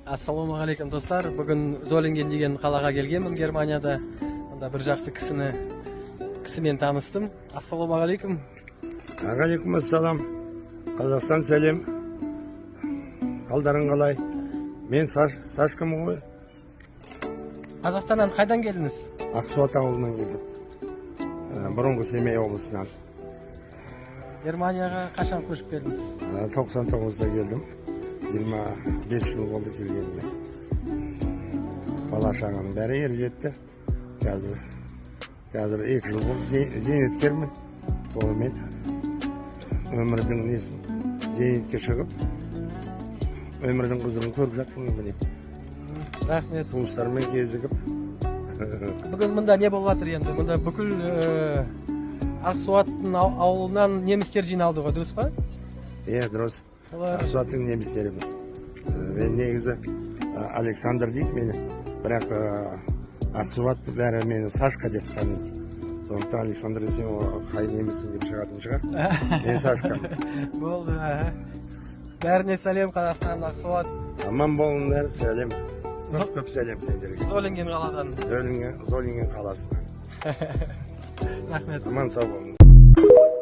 Ассалаумағалейкум, достар! Бүгін Золинген деген қалаға келгенмін Германияда. Онда бір жақсы кісімен таныстым. Ассалаумағалейкум! Ағалейкум ассалам! Қазақстан, сәлем! Қалдарың қалай? Мен Сашкамын ғой. Қазақстаннан қайдан келдіңіз? Ақсуат ауылынан келдім. Бұрынғы Семей облысынан. Германияға қашан көшіп келдіңіз? 99-да келдім. 25 жыл болды келгеніме. Бала шағаның бәрі ер жетті. Қазір 2 жыл болды зейнеткермін. Сонымен өмірдің несін, зейнетке шығып, өмірдің қызығын көріп жатырмын, міне. Рахмет. Туыстармен кезігіп. Бүгін мында не болып жатыр енді? Мында бүкіл Ақсуаттың ауылынан немістер жиналды ғой, дұрыс па? Иә, дұрыс. Олар Ақсуаттың немістеріміз. Мен негізі Александр дейді мені, бірақ Ақсуат бәрі мені Сашка деп таниды. Сондықтан Александр десем, ол қай неміссің деп шығатын шығар. Мен Сашкамын. Болды, аха. Бәріне сәлем Қазақстан, Ақсуат. Аман болыңдар, сәлем, көп көп сәлем сендерге. Золинген қаладан. Золинген қаласынан. Рахмет. Аман сау болыңдар.